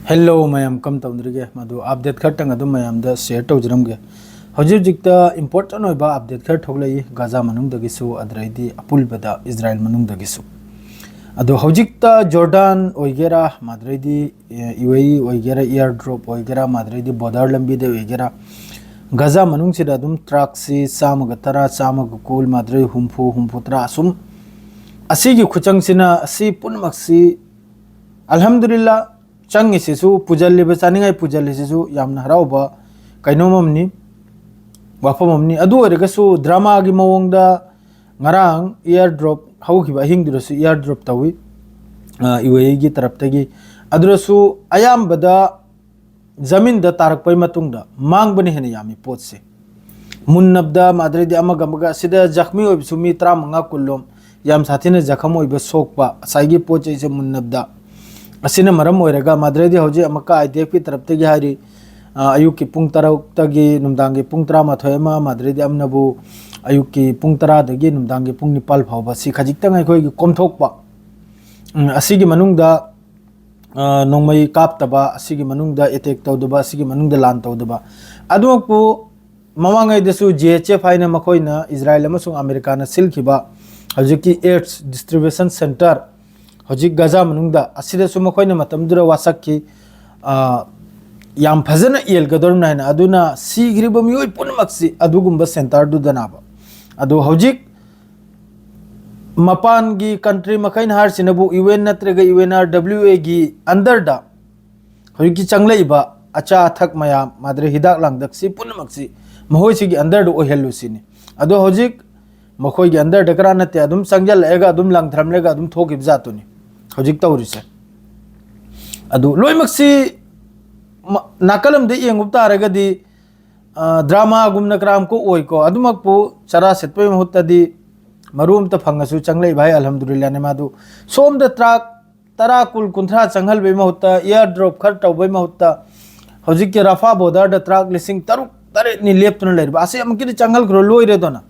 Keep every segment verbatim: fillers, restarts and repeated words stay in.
Hello ꯃꯌꯥꯝ, ꯀꯝ ꯇꯧꯅꯔꯤꯒꯦ? ꯃꯗꯨ update ꯈꯔꯇꯪ ꯑꯗꯨꯝ ꯃꯌꯥꯝꯗ share ꯇꯧꯖꯔꯝꯒꯦ꯫ ꯍꯧꯖꯤꯛ ꯍꯧꯖꯤꯛꯇ important ꯑꯣꯏꯕ update ꯈꯔ ꯊꯣꯛꯂꯛꯏ, ꯒꯥꯖꯥ ꯃꯅꯨꯡꯗꯒꯤꯁꯨ, ꯑꯗꯨꯗꯩꯗꯤ ꯑꯄꯨꯜꯕꯗ ꯏꯖꯔꯥꯏꯜ ꯃꯅꯨꯡꯗꯒꯤꯁꯨ꯫ ꯑꯗꯣ ꯍꯧꯖꯤꯛꯇ ꯖꯣꯔꯗꯥꯟ ꯑꯣꯏꯒꯦꯔꯥ, ꯃꯗꯨꯗꯩꯗꯤ, ꯑꯦ, ꯌꯨ ꯑꯦ ꯏ ꯑꯣꯏꯒꯦꯔꯥ, air drop ꯑꯣꯏꯒꯦꯔꯥ, ꯃꯗꯨꯗꯩꯗꯤ border ꯂꯝꯕꯤꯗ ꯑꯣꯏꯒꯦꯔꯥ, ꯒꯥꯖꯥ ꯃꯅꯨꯡꯁꯤꯗ ꯑꯗꯨꯝ ꯇ꯭ꯔꯛꯁꯤ ꯆꯥꯝꯃꯒ ꯇꯔꯥ, ꯆꯥꯝꯃꯒ ꯀꯨꯟ, ꯃꯗꯨꯗꯩ ꯍꯨꯝꯐꯨ, ꯍꯨꯝꯐꯨꯇꯔꯥ ꯑꯁꯨꯝ, ꯑꯁꯤꯒꯤ ꯈꯨꯆꯪꯁꯤꯅ, ꯑꯁꯤ ꯄꯨꯝꯅꯃꯛꯁꯤ, ꯑꯜꯍꯝꯗꯨꯂꯤꯜꯂꯥ, ꯆꯪꯉꯤꯁꯤꯁꯨ, ꯄꯨꯖꯜꯂꯤꯕ, ꯆꯥꯅꯤꯡꯉꯥꯏ ꯄꯨꯖꯜꯂꯤꯁꯤꯁꯨ ꯌꯥꯝꯅ ꯍꯔꯥꯎꯕ ꯀꯩꯅꯣꯝ ꯑꯃꯅꯤ, ꯋꯥꯐꯝ ꯑꯃꯅꯤ꯫ ꯑꯗꯨ ꯑꯣꯏꯔꯒꯁꯨ dramaꯒꯤ ꯃꯑꯣꯡꯗ ꯉꯔꯥꯡ air drop ꯍꯧꯈꯤꯕ ꯑꯍꯤꯡꯗꯨꯗꯁꯨ air drop ꯇꯧꯏ, ꯑ, ꯌꯨ ꯑꯦ ꯏꯒꯤ ꯇꯔꯞꯇꯒꯤ꯫ ꯑꯗꯨꯗꯁꯨ ꯑꯌꯥꯝꯕꯗ ꯖꯃꯤꯟꯗ ꯇꯥꯔꯛꯄꯩ ꯃꯇꯨꯡꯗ ꯃꯥꯡꯕꯅ ꯍꯦꯟꯅ ꯌꯥꯝꯃꯤ ꯄꯣꯠꯁꯦ꯫ ꯃꯨꯟꯅꯕꯗ, ꯃꯗꯨꯗꯩꯗꯤ ꯑꯃꯒ ꯑꯃꯒ, ꯑꯁꯤꯗ ꯖꯈꯃꯤ ꯑꯣꯏꯕꯁꯨ ꯃꯤ ꯇꯔꯥꯃꯉꯥ ꯀꯨꯟꯂꯣꯝ, ꯌꯥꯝ ꯁꯥꯊꯤꯅ ꯖꯈꯝ ꯑꯣꯏꯕ, ꯁꯣꯛꯄ, ꯉꯁꯥꯏꯒꯤ ꯄꯣꯠ ꯆꯩꯁꯦ ꯃꯨꯟꯅꯕꯗ꯫ ꯑꯁꯤꯅ ꯃꯔꯝ ꯑꯣꯏꯔꯒ ꯃꯗꯨꯗꯩꯗꯤ ꯍꯧꯖꯤꯛ ꯑꯃꯨꯛꯀ ꯑꯥꯏ ꯗꯤ ꯑꯦꯐꯀꯤ ꯇꯔꯞꯇꯒꯤ ꯍꯥꯏꯔꯤ, ꯑ, ꯑꯌꯨꯛꯀꯤ ꯄꯨꯡ ꯇꯔꯨꯛꯇꯒꯤ ꯅꯨꯡꯗꯥꯡꯒꯤ ꯄꯨꯡ ꯇꯔꯥꯃꯥꯊꯣꯏ ꯑꯃ, ꯃꯗꯨꯗꯩꯗꯤ ꯑꯃꯅꯕꯨ ꯑꯌꯨꯛꯀꯤ ꯄꯨꯡ ꯇꯔꯥꯗꯒꯤ ꯅꯨꯡꯗꯥꯡꯒꯤ ꯄꯨꯡ ꯅꯤꯄꯥꯜ ꯐꯥꯎꯕ꯫ ꯁꯤ ꯈꯖꯤꯛꯇꯪ ꯑꯩꯈꯣꯏꯒꯤ ꯀꯣꯝꯊꯣꯛꯄ, ꯎꯝ, ꯑꯁꯤꯒꯤ ꯃꯅꯨꯡꯗ, ꯑ, ꯅꯣꯡꯃꯩ ꯀꯥꯞꯇꯕ, ꯑꯁꯤꯒꯤ ꯃꯅꯨꯡꯗ attack ꯇꯧꯗꯕ, ꯑꯁꯤꯒꯤ ꯃꯅꯨꯡꯗ ꯂꯥꯟ ꯇꯧꯗꯕ꯫ ꯑꯗꯨꯃꯛꯄꯨ ꯃꯃꯥꯡꯉꯩꯗꯁꯨ ꯖꯤ ꯑꯩꯆ ꯑꯦꯐ ꯍꯥꯏꯅ ꯃꯈꯣꯏꯅ ꯏꯖꯔꯥꯏꯜ ꯑꯃꯁꯨꯡ ꯑꯃꯦꯔꯤꯀꯥꯅ ꯁꯤꯜꯈꯤꯕ ꯍꯧꯖꯤꯛꯀꯤ AIDS distribution centre, ꯍꯧꯖꯤꯛ ꯒꯖꯥ ꯃꯅꯨꯡꯗ, ꯑꯁꯤꯗꯁꯨ ꯃꯈꯣꯏꯅ ꯃꯇꯝꯗꯨꯗ ꯋꯥꯁꯛꯈꯤ, ꯑ, ꯌꯥꯝ ꯐꯖꯅ ꯌꯦꯜꯒꯗꯧꯔꯤꯕꯅꯤ ꯍꯥꯏꯅ꯫ ꯑꯗꯨꯅ ꯁꯤꯈ꯭ꯔꯤꯕ ꯃꯤꯑꯣꯏ ꯄꯨꯝꯅꯃꯛꯁꯤ ꯑꯗꯨꯒꯨꯝꯕ centreꯗꯨꯗꯅꯕ꯫ ꯑꯗꯣ ꯍꯧꯖꯤꯛ ꯃꯄꯥꯟꯒꯤ country ꯃꯈꯩꯅ ꯍꯥꯏꯔꯤꯁꯤꯅꯕꯨ ꯌꯨ ꯑꯦꯟ ꯅꯠꯇ꯭ꯔꯒ ꯌꯨ ꯑꯦꯟ ꯑꯥꯔ ꯗꯕ꯭ꯂꯤꯎ ꯑꯦꯒꯤ underꯗ ꯍꯧꯖꯤꯛꯀꯤ ꯆꯪꯂꯛꯏꯕ ꯑꯆꯥ ꯑꯊꯛ ꯃꯌꯥꯝ, ꯃꯗꯨꯗꯩ ꯍꯤꯗꯥꯛ ꯂꯥꯡꯊꯛꯁꯤ ꯄꯨꯝꯅꯃꯛꯁꯤ ꯃꯈꯣꯏꯁꯤꯒꯤ underꯗ ꯑꯣꯏꯍꯜꯂꯨ ꯁꯤꯅꯤ꯫ ꯑꯗꯣ ꯍꯧꯖꯤꯛ ꯃꯈꯣꯏꯒꯤ underꯗ ꯈꯔ ꯅꯠꯇꯦ, ꯑꯗꯨꯝ ꯆꯪꯁꯤꯜꯂꯛꯑꯒ ꯑꯗꯨꯝ ꯂꯪꯊꯔꯝꯂꯒ ꯑꯗꯨꯝ ꯊꯣꯛꯈꯤꯕ ꯖꯥꯠꯇꯨꯅꯤ ꯍꯧꯖꯤꯛ ꯇꯧꯔꯤꯁꯦ꯫ ꯑꯗꯨ ꯂꯣꯏꯅꯃꯛꯁꯤ ꯃ-, ꯅꯥꯀꯜ ꯑꯃꯗ ꯌꯦꯡꯉꯨꯕ ꯇꯥꯔꯒꯗꯤ, ꯑ, dramaꯒꯨꯝꯅ ꯀꯔꯥꯝ ꯀꯣꯛ ꯑꯣꯏꯀꯣ꯫ ꯑꯗꯨꯃꯛꯄꯨ ꯆꯔꯥ ꯁꯦꯠꯄꯒꯤ ꯃꯍꯨꯠꯇꯗꯤ ꯃꯔꯨ ꯑꯝꯇ ꯐꯪꯉꯁꯨ ꯆꯪꯂꯛꯏꯕ ꯍꯥꯏ, ꯑꯜꯍꯝꯗꯨꯂꯤꯜꯂꯥꯍꯅꯦ꯫ ꯃꯥꯗꯨ ꯁꯣꯝꯗ ꯇ꯭ꯔꯛ ꯇꯔꯥ, ꯀꯨꯟ, ꯀꯨꯟꯊ꯭ꯔꯥ ꯆꯪꯍꯜꯕꯩ ꯃꯍꯨꯠꯇ, air drop ꯈꯔ ꯇꯧꯕꯩ ꯃꯍꯨꯠꯇ, ꯍꯧꯖꯤꯛꯀꯤ ꯔꯐꯥ borderꯗ ꯇ꯭ꯔꯛ ꯂꯤꯁꯤꯡ ꯇꯔꯨꯛ ꯇꯔꯦꯠꯅꯤ ꯂꯦꯞꯇꯨꯅ ꯂꯩꯔꯤꯕ꯫ ꯑꯁꯤ ꯑꯃꯨꯛꯀꯤꯗꯤ ꯆꯪꯍꯜꯈ꯭ꯔꯣ, ꯂꯣꯏꯔꯦꯗꯅ꯫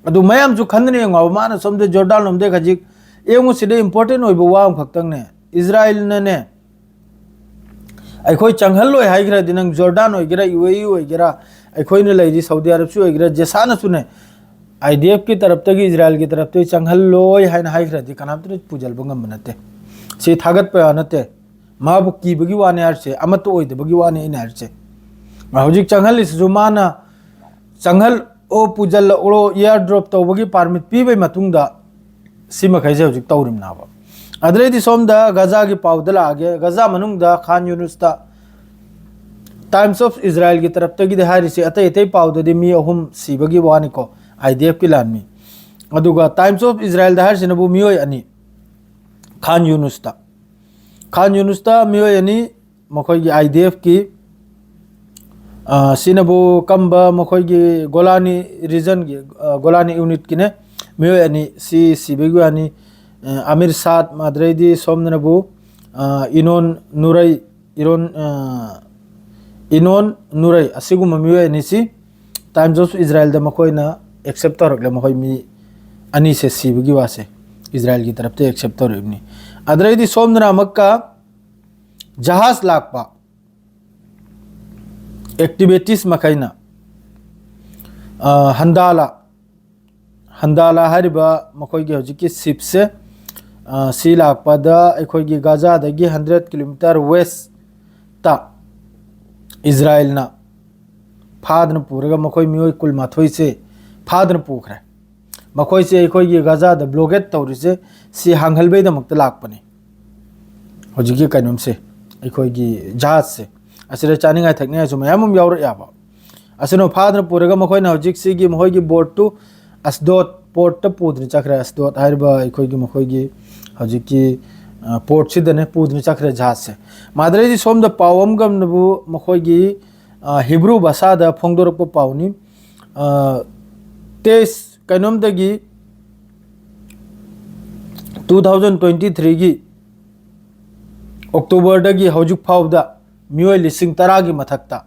ꯑꯗꯨ ꯃꯌꯥꯝꯁꯨ ꯈꯟꯗꯅ ꯌꯦꯡꯉꯣꯕ, ꯃꯥꯅ ꯁꯣꯝꯗ ꯖꯣꯔꯗꯥꯟ ꯂꯣꯝꯗꯩ ꯈꯖꯤꯛ, ꯌꯦꯡꯉꯨ, ꯁꯤꯗ important ꯑꯣꯏꯕ ꯋꯥ ꯑꯃꯈꯛꯇꯪꯅꯦ, ꯏꯖꯔꯥꯏꯜꯅꯅꯦ, ꯑꯩꯈꯣꯏ ꯆꯪꯍꯜꯂꯣꯏ ꯍꯥꯏꯈ꯭ꯔꯗꯤ, ꯅꯪ ꯖꯣꯔꯗꯥꯟ ꯑꯣꯏꯒꯦꯔꯥ, ꯌꯨ ꯑꯦ ꯏ ꯑꯣꯏꯒꯦꯔꯥ, ꯑꯩꯈꯣꯏꯅ ꯂꯩꯔꯤ ꯁꯥꯎꯗꯤ ꯑꯔꯕꯁꯨ ꯑꯣꯏꯒꯦꯔꯥ, ꯖꯦꯁꯥꯅꯁꯨꯅꯦ, ꯑꯥꯏ ꯗꯤ ꯑꯦꯐꯀꯤ ꯇꯔꯞꯇꯒꯤ, ꯏꯖꯔꯥꯏꯜꯒꯤ ꯇꯔꯞꯇꯒꯤ ꯆꯪꯍꯜꯂꯣꯏ ꯍꯥꯏꯅ ꯍꯥꯏꯈ꯭ꯔꯗꯤ ꯀꯅꯥꯝꯇꯅ ꯄꯨꯁꯤꯟꯕ ꯉꯝꯕ ꯅꯠꯇꯦ꯫ ꯁꯤ ꯊꯥꯒꯠꯄ ꯌꯥ ꯅꯠꯇꯦ꯫ ꯃꯥꯕꯨ ꯀꯤꯕꯒꯤ ꯋꯥꯅꯤ ꯍꯥꯏꯔꯤꯁꯦ, ꯑꯃꯠꯇ ꯑꯣꯏꯗꯕꯒꯤ ꯋꯥꯅꯤ ꯑꯩꯅ ꯍꯥꯏꯔꯤꯁꯦ꯫ ꯍꯧꯖꯤꯛ ꯆꯪꯍꯜꯂꯤꯁꯤꯁꯨ ꯃꯥꯅ ꯆꯪꯍꯜ-, ꯑꯣ, ꯄꯨꯁꯤꯜꯂꯛꯂꯣ, ꯏꯌꯥꯔ ꯗ꯭ꯔꯣꯞ ꯇꯧꯕꯒꯤ ꯄꯥꯔꯃꯤꯠ ꯄꯤꯕꯒꯤ ꯃꯇꯨꯡꯗ ꯁꯤ ꯃꯈꯩꯁꯦ ꯍꯧꯖꯤꯛ ꯇꯧꯔꯤꯕꯅꯦꯕ꯫ ꯑꯗꯨꯗꯩꯗꯤ ꯁꯣꯝꯗ ꯒꯖꯥꯒꯤ ꯄꯥꯎꯗ ꯂꯥꯛꯑꯒꯦ꯫ ꯒꯖꯥ ꯃꯅꯨꯡꯗ ꯈꯥꯟ ꯌꯨꯅꯨꯁꯇ Times of Israelꯒꯤ ꯇꯔꯞꯇꯒꯤꯗꯤ ꯍꯥꯏꯔꯤꯁꯦ, ꯑꯇꯩ ꯑꯇꯩ ꯄꯥꯎꯗꯗꯤ ꯃꯤ ꯑꯍꯨꯝ ꯁꯤꯕꯒꯤ ꯋꯥꯅꯤꯀꯣ, ꯑꯥꯏ ꯗꯤ ꯑꯦꯐꯀꯤ ꯂꯥꯟꯃꯤ꯫ ꯑꯗꯨꯒ Times of Israelꯗ ꯍꯥꯏꯔꯤꯁꯤꯅꯕꯨ ꯃꯤꯑꯣꯏ ꯑꯅꯤ, ꯈꯥꯟ ꯌꯨꯅꯨꯁꯇ꯫ ꯈꯥꯟ ꯌꯨꯅꯨꯁꯇ ꯃꯤꯑꯣꯏ ꯑꯅꯤ, ꯃꯈꯣꯏꯒꯤ ꯑꯥꯏ ꯗꯤ ꯑꯦꯐꯀꯤ, ꯑ, ꯁꯤꯅꯕꯨ ꯀꯝꯕ ꯃꯈꯣꯏꯒꯤ ꯒꯣꯂꯥꯅꯤ ꯔꯤꯖꯟꯒꯤ, ꯑ, ꯒꯣꯂꯥꯅꯤ ꯌꯨꯅꯤꯠꯀꯤꯅꯦ꯫ ꯃꯤꯑꯣꯏ ꯑꯅꯤ ꯁꯤ ꯁꯤꯕꯒꯤ ꯋꯥꯅꯤ꯫ ꯑ, ꯑꯃꯤꯔ ꯁꯥꯠ, ꯃꯥꯗ꯭ꯔꯩꯗꯤ ꯁꯣꯝꯗꯅꯕꯨ, ꯑ, ꯏꯅꯣꯟ ꯅꯨꯔꯩ, ꯏꯔꯣꯟ, ꯑ, ꯏꯅꯣꯟ ꯅꯨꯔꯩ, ꯑꯁꯤꯒꯨꯝꯕ ꯃꯤꯑꯣꯏ ꯑꯅꯤꯁꯤ Times of Israelꯗ ꯃꯈꯣꯏꯅ ꯑꯦꯛꯁꯦꯞ ꯇꯧꯔꯛꯂꯦ꯫ ꯃꯈꯣꯏ ꯃꯤ ꯑꯅꯤꯁꯦ ꯁꯤꯕꯒꯤ ꯋꯥꯁꯦ ꯏꯖꯔꯥꯏꯜꯒꯤ ꯇꯔꯞꯇ ꯑꯦꯛꯁꯦꯞ ꯇꯧꯔꯛꯏꯕꯅꯤ꯫ ꯑꯗꯨꯗꯩꯗꯤ ꯁꯣꯝꯗꯅ ꯑꯃꯨꯛꯀ ꯖꯍꯥꯖ ꯂꯥꯛꯄ ꯑꯦꯛꯇꯤꯚꯤꯇꯤꯁ ꯃꯈꯩꯅ, ꯑ, ꯍꯟꯗꯥꯂꯥ, ꯍꯟꯗꯥꯂꯥ ꯍꯥꯏꯔꯤꯕ ꯃꯈꯣꯏꯒꯤ ꯍꯧꯖꯤꯛꯀꯤ ꯁꯤꯞꯁꯦ, ꯑ, ꯁꯤ ꯂꯥꯛꯄꯗ ꯑꯩꯈꯣꯏꯒꯤ ꯒꯥꯖꯥꯗꯒꯤ ꯍꯟꯗ꯭ꯔꯦꯠ ꯀꯤꯂꯣꯃꯤꯇꯔ ꯋꯦꯁꯇ ꯏꯖꯔꯥꯏꯜꯅ ꯐꯥꯗꯅ ꯄꯨꯔꯒ ꯃꯈꯣꯏ ꯃꯤꯑꯣꯏ ꯀꯨꯟꯃꯥꯊꯣꯏꯁꯦ ꯐꯥꯗꯅ ꯄꯨꯈ꯭ꯔꯦ꯫ ꯃꯈꯣꯏꯁꯦ ꯑꯩꯈꯣꯏꯒꯤ ꯒꯥꯖꯥꯗ ꯕ꯭ꯂꯣꯀꯦꯠ ꯇꯧꯔꯤꯁꯦ ꯁꯤ ꯍꯥꯡꯍꯜꯕꯩꯗꯃꯛꯇ ꯂꯥꯛꯄꯅꯤ꯫ ꯍꯧꯖꯤꯛꯀꯤ ꯀꯩꯅꯣꯝꯁꯦ, ꯑꯩꯈꯣꯏꯒꯤ ꯖꯍꯥꯖꯁꯦ, ꯑꯁꯤꯗ ꯆꯥꯅꯤꯡꯉꯥꯏ ꯊꯛꯅꯤꯡꯉꯥꯏꯁꯨ ꯃꯌꯥꯝ ꯑꯃ ꯌꯥꯎꯔꯛꯑꯦꯕ꯫ ꯑꯁꯤꯅ ꯐꯥꯗꯅ ꯄꯨꯔꯒ ꯃꯈꯣꯏꯅ ꯍꯧꯖꯤꯛꯁꯤꯒꯤ ꯃꯈꯣꯏꯒꯤ ꯕꯣꯠꯇꯨ ꯑꯁꯗꯣꯠ ꯄꯣꯔꯠꯇ ꯄꯨꯗꯨꯅ ꯆꯠꯈ꯭ꯔꯦ꯫ ꯑꯁꯗꯣꯠ ꯍꯥꯏꯔꯤꯕ ꯑꯩꯈꯣꯏꯒꯤ ꯃꯈꯣꯏꯒꯤ ꯍꯧꯖꯤꯛꯀꯤ, ꯑ, ꯄꯣꯔꯠꯁꯤꯗꯅꯦ ꯄꯨꯗꯨꯅ ꯆꯠꯈ꯭ꯔꯦ ꯖꯍꯥꯖꯁꯦ꯫ ꯃꯥꯗ꯭ꯔꯩꯗꯤ ꯁꯣꯝꯗ ꯄꯥꯎ ꯑꯃꯒꯅꯕꯨ ꯃꯈꯣꯏꯒꯤ, ꯑ, ꯍꯤꯕ꯭ꯔꯨ ꯚꯥꯁꯥꯗ ꯐꯣꯡꯗꯣꯔꯛꯄ ꯄꯥꯎꯅꯤ꯫ ꯑ, ꯇꯦꯁ ꯀꯩꯅꯣꯝꯗꯒꯤ two thousand twenty threeꯒꯤ ꯑꯣꯛꯇꯣꯕꯔꯗꯒꯤ ꯍꯧꯖꯤꯛ ꯐꯥꯎꯕꯗ ꯃꯤꯑꯣꯏ ꯂꯤꯁꯤꯡ ꯇꯔꯥꯒꯤ ꯃꯊꯛꯇ,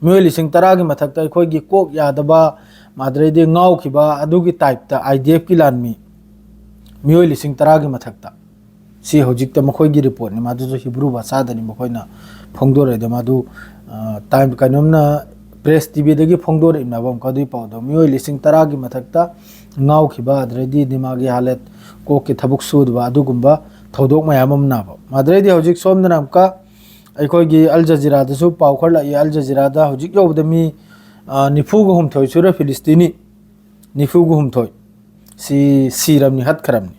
ꯃꯤꯑꯣꯏ ꯂꯤꯁꯤꯡ ꯇꯔꯥꯒꯤ ꯃꯊꯛꯇ ꯑꯩꯈꯣꯏꯒꯤ ꯀꯣꯛ ꯌꯥꯗꯕ, ꯃꯥꯗ꯭ꯔꯩꯗꯤ ꯉꯥꯎꯈꯤꯕ ꯑꯗꯨꯒꯤ ꯇꯥꯏꯞꯇ ꯑꯥꯏ ꯗꯤ ꯑꯦꯐꯀꯤ ꯂꯥꯟꯃꯤ ꯃꯤꯑꯣꯏ ꯂꯤꯁꯤꯡ ꯇꯔꯥꯒꯤ ꯃꯊꯛꯇ ꯁꯤ ꯍꯧꯖꯤꯛꯇ ꯃꯈꯣꯏꯒꯤ ꯔꯤꯄꯣꯔꯠꯅꯤ, ꯃꯗꯨꯁꯨ ꯍꯤꯕ꯭ꯔꯨ ꯚꯥꯁꯥꯗꯅꯤ ꯃꯈꯣꯏꯅ ꯐꯣꯡꯗꯣꯔꯛꯏꯗꯣ꯫ ꯃꯗꯨ, ꯑ, ꯇꯥꯏꯝ, ꯀꯩꯅꯣꯝꯅ ꯄ꯭ꯔꯦꯁ ꯇꯤꯚꯤꯗꯒꯤ ꯐꯣꯡꯗꯣꯔꯛꯏꯕꯅꯦꯕ ꯑꯃꯨꯛꯀ ꯑꯗꯨꯒꯤ ꯄꯥꯎꯗꯣ꯫ ꯃꯤꯑꯣꯏ ꯂꯤꯁꯤꯡ ꯇꯔꯥꯒꯤ ꯃꯊꯛꯇ ꯉꯥꯎꯈꯤꯕ, ꯑꯗꯨꯗꯩꯗꯤ ꯗꯤꯃꯥꯒꯤ ꯍꯥꯂꯦꯠ, ꯀꯣꯛꯀꯤ ꯊꯕꯛ ꯁꯨꯗꯕ, ꯑꯗꯨꯒꯨꯝꯕ ꯊꯧꯗꯣꯛ ꯃꯌꯥꯝ ꯑꯃ ꯅꯥꯕ꯫ ꯑꯗꯨꯗꯩꯗꯤ ꯍꯧꯖꯤꯛ ꯁꯣꯝꯗꯅ ꯑꯃꯨꯛꯀ ꯑꯩꯈꯣꯏꯒꯤ ꯑꯜ ꯖꯖꯤꯔꯥꯗꯁꯨ ꯄꯥꯎ ꯈꯔ ꯂꯥꯛꯏ꯫ ꯑꯜ ꯖꯖꯤꯔꯥꯗ ꯍꯧꯖꯤꯛ ꯌꯧꯕꯗ ꯃꯤ, ꯑ, ꯅꯤꯐꯨꯒ ꯍꯨꯝꯗꯣꯏ ꯁꯨꯔꯦ ꯐꯤꯂꯤꯁꯇꯤꯅꯤ꯫ ꯅꯤꯐꯨꯒ ꯍꯨꯝꯗꯣꯏ꯫ ꯁꯤ ꯁꯤꯔꯝꯅꯤ, ꯍꯠꯈ꯭ꯔꯝꯅꯤ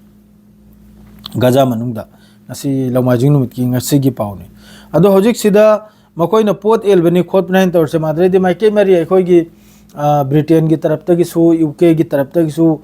ꯒꯥꯖꯥ ꯃꯅꯨꯡꯗ꯫ ꯉꯁꯤ ꯂꯧꯃꯥꯏꯖꯤꯡ ꯅꯨꯃꯤꯠꯀꯤ ꯉꯁꯤꯒꯤ ꯄꯥꯎꯅꯤ꯫ ꯑꯗꯣ ꯍꯧꯖꯤꯛꯁꯤꯗ ꯃꯈꯣꯏꯅ ꯄꯣꯠ ꯑꯦꯜꯕꯅꯤ ꯈꯣꯠꯄꯅꯤ ꯍꯥꯏꯅ ꯇꯧꯔꯤꯁꯦ, ꯃꯥꯗ꯭ꯔꯩꯗꯤ ꯃꯥꯏꯀꯩ ꯃꯔꯤ ꯑꯩꯈꯣꯏꯒꯤ, ꯑ, ꯕ꯭ꯔꯤꯇꯦꯟꯒꯤ ꯇꯔꯞꯇꯒꯤꯁꯨ, ꯌꯨ ꯀꯦꯒꯤ ꯇꯔꯞꯇꯒꯤꯁꯨ,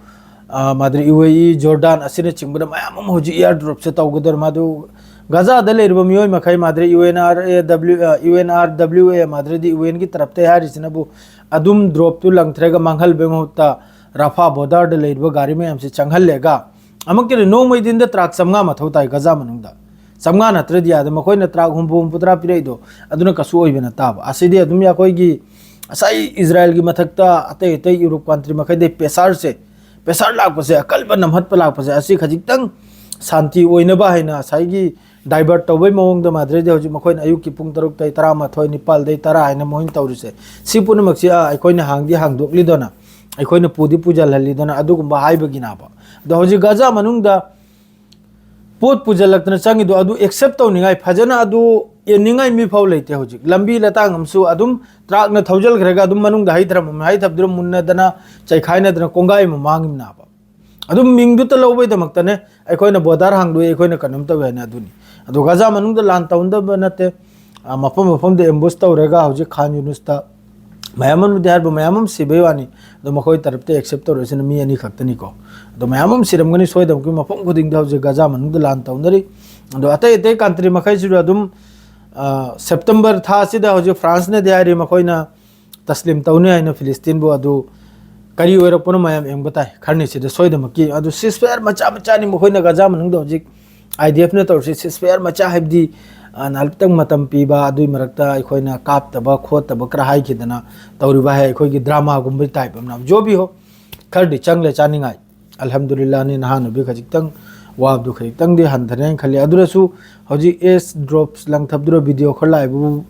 ꯑ, ꯃꯥꯗ꯭ꯔꯩ ꯌꯨ ꯑꯦ ꯏ, ꯖꯣꯔꯗꯥꯟ ꯑꯁꯤꯅꯆꯤꯡꯕꯗ ꯃꯌꯥꯝ ꯑꯃ ꯍꯧꯖꯤꯛ ꯏꯌꯥꯔ ꯗ꯭ꯔꯣꯞꯁꯦ ꯇꯧꯒꯗꯧꯔꯦ꯫ ꯃꯗꯨ ꯒꯥꯖꯥꯗ ꯂꯩꯔꯤꯕ ꯃꯤꯑꯣꯏ ꯃꯈꯩ, ꯃꯥꯗ꯭ꯔꯩ U N R A W, ꯑ, U N R W A, ꯃꯥꯗ꯭ꯔꯩꯗꯤ ꯌꯨ ꯑꯦꯟꯒꯤ ꯇꯔꯞꯇ ꯍꯥꯏꯔꯤꯁꯤꯅꯕꯨ ꯑꯗꯨꯝ ꯗ꯭ꯔꯣꯞꯇꯨ ꯂꯪꯊꯔꯒ ꯃꯥꯡꯍꯜꯂꯕꯒꯤ ꯃꯍꯨꯠꯇ ꯔꯥꯐꯥ ꯕꯣꯔꯗꯔꯗ ꯂꯩꯔꯤꯕ ꯒꯥꯔꯤ ꯃꯌꯥꯝꯁꯤ ꯆꯪꯍꯜꯂꯦꯒ, ꯑꯃꯨꯛꯀꯤꯗꯤ ꯅꯣꯡꯃꯩ ꯗꯤꯟꯗ ꯇ꯭ꯔꯥꯛ ꯆꯥꯝꯃꯉꯥ ꯃꯊꯧ ꯇꯥꯏ ꯒꯥꯖꯥ ꯃꯅꯨꯡꯗ꯫ ꯆꯥꯝꯃꯉꯥ ꯅꯠꯇ꯭ꯔꯗꯤ ꯌꯥꯗꯦ꯫ ꯃꯈꯣꯏꯅ ꯇ꯭ꯔꯥꯛ ꯍꯨꯝꯐꯨ ꯍꯨꯝꯐꯨꯇꯔꯥ ꯄꯤꯔꯛꯏꯗꯣ ꯑꯗꯨꯅ ꯀꯩꯁꯨ ꯑꯣꯏꯕ ꯅꯠꯇꯕ꯫ ꯑꯁꯤꯗꯤ ꯑꯗꯨꯝ ꯑꯩꯈꯣꯏꯒꯤ ꯉꯁꯥꯏ ꯏꯖꯔꯥꯏꯜꯒꯤ ꯃꯊꯛꯇ ꯑꯇꯩ ꯑꯇꯩ ꯌꯨꯔꯣꯞ ꯀꯟꯇ꯭ꯔꯤ ꯃꯈꯩꯗꯩ ꯄ꯭ꯔꯦꯁꯔꯁꯦ, ꯄ꯭ꯔꯦꯁꯔ ꯂꯥꯛꯄꯁꯦ, ꯑꯀꯜꯕ ꯅꯝꯍꯠꯄ ꯂꯥꯛꯄꯁꯦ, ꯑꯁꯤ ꯈꯖꯤꯛꯇꯪ ꯁꯥꯟꯇꯤ ꯑꯣꯏꯅꯕ ꯍꯥꯏꯅ ꯉꯁꯥꯏꯒꯤ ꯗꯥꯏꯚꯔꯠ ꯇꯧꯕꯩ ꯃꯑꯣꯡꯗ ꯃꯥꯗ꯭ꯔꯩꯗꯤ ꯍꯧꯖꯤꯛ ꯃꯈꯣꯏꯅ ꯑꯌꯨꯛꯀꯤ ꯄꯨꯡ ꯇꯔꯨꯛꯇꯩ ꯇꯔꯥꯃꯥꯊꯣꯏ, ꯅꯤꯄꯥꯜꯗꯩ ꯇꯔꯥ ꯍꯥꯏꯅ ꯃꯣꯏꯅ ꯇꯧꯔꯤꯁꯦ꯫ ꯁꯤ ꯄꯨꯝꯅꯃꯛꯁꯤ, ꯑ, ꯑꯩꯈꯣꯏꯅ ꯍꯥꯡꯗꯤ ꯍꯥꯡꯗꯣꯛꯂꯤꯗꯅ, ꯑꯩꯈꯣꯏꯅ ꯄꯨꯗꯤ ꯄꯨꯖꯜꯍꯜꯂꯤꯗꯅ, ꯑꯗꯨꯒꯨꯝꯕ ꯍꯥꯏꯕꯒꯤꯅꯦꯕ꯫ ꯑꯗꯣ ꯍꯧꯖꯤꯛ ꯒꯥꯖꯥ ꯃꯅꯨꯡꯗ ꯄꯣꯠ ꯄꯨꯁꯤꯜꯂꯛꯇꯅ ꯆꯪꯉꯤꯗꯣ ꯑꯗꯨ ꯑꯦꯛꯁꯦꯞ ꯇꯧꯅꯤꯡꯉꯥꯏ, ꯐꯖꯅ ꯑꯗꯨ ꯌꯦꯡꯅꯤꯡꯉꯥꯏ ꯃꯤ ꯐꯥꯎ ꯂꯩꯇꯦ꯫ ꯍꯧꯖꯤꯛ ꯂꯝꯕꯤ ꯂꯇꯥꯡ ꯑꯃꯁꯨ ꯑꯗꯨꯝ ꯇ꯭ꯔꯥꯛꯅ ꯊꯧꯖꯤꯜꯈ꯭ꯔꯒ ꯑꯗꯨꯝ ꯃꯅꯨꯡꯗ ꯍꯩꯊꯔꯝꯃꯝꯃꯦ, ꯍꯩꯊꯕꯗꯨꯅ ꯃꯨꯟꯅꯗꯅ ꯆꯩꯈꯥꯏꯅꯗꯅ ꯀꯣꯡꯒꯥꯏ ꯑꯃ ꯃꯥꯡꯉꯤꯕꯅꯦꯕ꯫ ꯑꯗꯨꯝ ꯃꯤꯡꯗꯨꯇ ꯂꯧꯕꯩꯗꯃꯛꯇꯅꯦ ꯑꯩꯈꯣꯏꯅ ꯕꯣꯔꯗꯔ ꯍꯥꯡꯗꯣꯛꯑꯦ, ꯑꯩꯈꯣꯏꯅ ꯀꯩꯅꯣꯝ ꯇꯧꯋꯦ ꯍꯥꯏꯅ꯫ ꯑꯗꯨꯅꯤ꯫ ꯑꯗꯣ ꯒꯥꯖꯥ ꯃꯅꯨꯡꯗ ꯂꯥꯟ ꯇꯧꯅꯗꯕ ꯅꯠꯇꯦ꯫ ꯑ, ꯃꯐꯝ ꯃꯐꯝꯗ ꯑꯦꯝꯕꯨꯁ ꯇꯧꯔꯒ ꯍꯧꯖꯤꯛ ꯈꯥꯟ ꯌꯨꯅꯨꯁꯇ ꯃꯌꯥꯝ ꯑꯃꯗꯤ ꯍꯥꯏꯔꯤꯕ ꯃꯌꯥꯝ ꯑꯃ ꯁꯤꯕꯩ ꯋꯥꯅꯤ꯫ ꯑꯗꯣ ꯃꯈꯣꯏ ꯇꯔꯞꯇ ꯑꯦꯛꯁꯦꯞ ꯇꯧꯔꯛꯏꯁꯤꯅ ꯃꯤ ꯑꯅꯤ ꯈꯛꯇꯅꯤꯀꯣ꯫ ꯑꯗꯣ ꯃꯌꯥꯝ ꯑꯃ ꯁꯤꯔꯝꯒꯅꯤ ꯁꯣꯏꯗꯅꯃꯛꯀꯤ꯫ ꯃꯐꯝ ꯈꯨꯗꯤꯡꯗ ꯍꯧꯖꯤꯛ ꯒꯥꯖꯥ ꯃꯅꯨꯡꯗ ꯂꯥꯟ ꯇꯧꯅꯔꯤ꯫ ꯑꯗꯣ ꯑꯇꯩ ꯑꯇꯩ ꯀꯟꯇ꯭ꯔꯤ ꯃꯈꯩꯁꯤꯁꯨ ꯑꯗꯨꯝ, ꯑ, ꯁꯦꯞꯇꯦꯝꯕꯔ ꯊꯥ ꯑꯁꯤꯗ ꯍꯧꯖꯤꯛ ꯐ꯭ꯔꯥꯟꯁꯅꯗꯤ ꯍꯥꯏꯔꯤ ꯃꯈꯣꯏꯅ ꯇꯁꯂꯤꯝ ꯇꯧꯅꯤ ꯍꯥꯏꯅ ꯐꯤꯂꯤꯁꯇꯤꯟꯕꯨ꯫ ꯑꯗꯨ ꯀꯔꯤ ꯑꯣꯏꯔꯛꯄꯅꯣ ꯃꯌꯥꯝ ꯌꯦꯡꯕ ꯇꯥꯏ꯫ ꯈꯔꯅꯤꯁꯤꯗ ꯁꯣꯏꯗꯅꯃꯛꯀꯤ꯫ ꯑꯗꯨ ceasefire ꯃꯆꯥ ꯃꯆꯥꯅꯤ ꯃꯈꯣꯏꯅ ꯒꯥꯖꯥ ꯃꯅꯨꯡꯗ ꯍꯧꯖꯤꯛ IDFꯅ ꯇꯧꯔꯤꯁꯤ꯫ Ceasefire ꯃꯆꯥ ꯍꯥꯏꯕꯗꯤ, ꯑ, ꯉꯥꯏꯍꯥꯛꯇꯪ ꯃꯇꯝ ꯄꯤꯕ, ꯑꯗꯨꯒꯤ ꯃꯔꯛꯇ ꯑꯩꯈꯣꯏꯅ ꯀꯥꯞꯇꯕ ꯈꯣꯠꯇꯕ ꯈꯔ ꯍꯥꯏꯈꯤꯗꯅ ꯇꯧꯔꯤꯕ ꯍꯥꯏ, ꯑꯩꯈꯣꯏꯒꯤ ꯗ꯭ꯔꯃꯥꯒꯨꯝꯕꯒꯤ ꯇꯥꯏꯞ ꯑꯃ꯫ ꯖꯣꯕꯤ ꯍꯣ, ꯈꯔꯗꯤ ꯆꯪꯂꯦ ꯆꯥꯅꯤꯡꯉꯥꯏ꯫ ꯑꯜꯍꯝꯗꯨꯂꯤꯜꯂꯥꯍꯅꯤ, ꯅꯍꯥꯟ ꯅꯨꯕꯤ ꯈꯖꯤꯛꯇꯪ ꯋꯥꯕꯗꯨ ꯈꯖꯤꯛꯇꯪꯗꯤ ꯍꯟꯊꯔꯦꯅ ꯈꯜꯂꯤ꯫ ꯑꯗꯨꯅꯁꯨ ꯍꯧꯖꯤꯛ ꯑꯦꯁ ꯗ꯭ꯔꯣꯞꯁ ꯂꯪꯊꯕꯗꯨꯅ ꯚꯤꯗꯤꯑꯣ ꯈꯔ ꯂꯥꯛꯏꯕꯕꯨ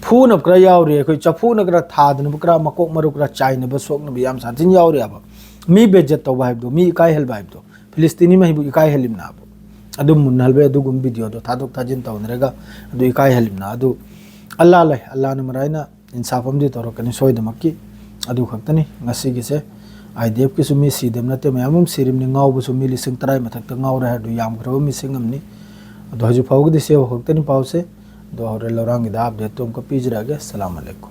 ꯐꯨꯅꯕ ꯈꯔ ꯌꯥꯎꯔꯤ, ꯑꯩꯈꯣꯏ ꯆꯐꯨꯅ ꯈꯔ ꯊꯥꯗꯅꯕ, ꯈꯔ ꯃꯀꯣꯛ ꯃꯔꯨ ꯈꯔ ꯆꯥꯏꯅꯕ ꯁꯣꯛꯅꯕ ꯌꯥꯝ ꯁꯥꯊꯤꯅ ꯌꯥꯎꯔꯤꯑꯕ꯫ ꯃꯤ ꯕꯦꯖꯠ ꯇꯧꯕ ꯍꯥꯏꯕꯗꯣ, ꯃꯤ ꯏꯀꯥꯏꯍꯟꯕ ꯍꯥꯏꯕꯗꯣ, ꯐꯤꯂꯤꯁꯇꯤꯅꯤ ꯃꯍꯩꯕꯨ ꯏꯀꯥꯏꯍꯜꯂꯤꯕꯅ ꯍꯥꯏꯕ꯫ ꯑꯗꯨ ꯃꯨꯟꯍꯜꯕꯩ ꯑꯗꯨꯒꯨꯝꯕ ꯚꯤꯗꯤꯑꯣꯗꯣ ꯊꯥꯗꯣꯛ ꯊꯥꯖꯤꯟ ꯇꯧꯅꯔꯒ ꯑꯗꯨ ꯏꯀꯥꯏꯍꯜꯂꯤꯕꯅ ꯑꯗꯨ ꯑꯜꯂꯥ ꯂꯩ, ꯑꯜꯂꯥꯅ ꯃꯔꯥꯏꯅ ꯏꯟꯁꯥꯐ ꯑꯃꯗꯤ ꯇꯧꯔꯛꯀꯅꯤ ꯁꯣꯏꯗꯃꯛꯀꯤ꯫ ꯑꯗꯨ ꯈꯛꯇꯅꯤ ꯉꯁꯤꯒꯤꯁꯦ꯫ ꯑꯥꯏ ꯗꯤ ꯑꯦꯐꯀꯤꯁꯨ ꯃꯤ ꯁꯤꯗꯕ ꯅꯠꯇꯦ, ꯃꯌꯥꯝ ꯑꯃ ꯁꯤꯔꯤꯕꯅꯤ, ꯉꯥꯎꯕꯁꯨ ꯃꯤ ꯂꯤꯁꯤꯡ ꯇꯔꯥ ꯃꯊꯛꯇ ꯉꯥꯎꯔꯦ ꯍꯥꯏꯔꯗꯨ ꯌꯥꯝꯈ꯭ꯔꯕ ꯃꯤꯁꯤꯡ ꯑꯃꯅꯤ꯫ ꯑꯗꯣ ꯍꯧꯖꯤꯛ ꯐꯥꯎꯕꯒꯤꯗꯤ ꯁꯤꯕ ꯈꯛꯇꯅꯤ ꯄꯥꯎꯁꯦ꯫ ꯑꯗꯣ ꯍꯣꯔꯦꯟ ꯂꯧꯔꯥꯡꯒꯤꯗ ꯑꯞꯗꯦꯠꯇꯨ ꯑꯃꯨꯛꯀ ꯄꯤꯖꯔꯛꯑꯒꯦ꯫ ꯑꯁꯂꯥꯃꯨ ꯑꯂꯩꯀꯨꯝ꯫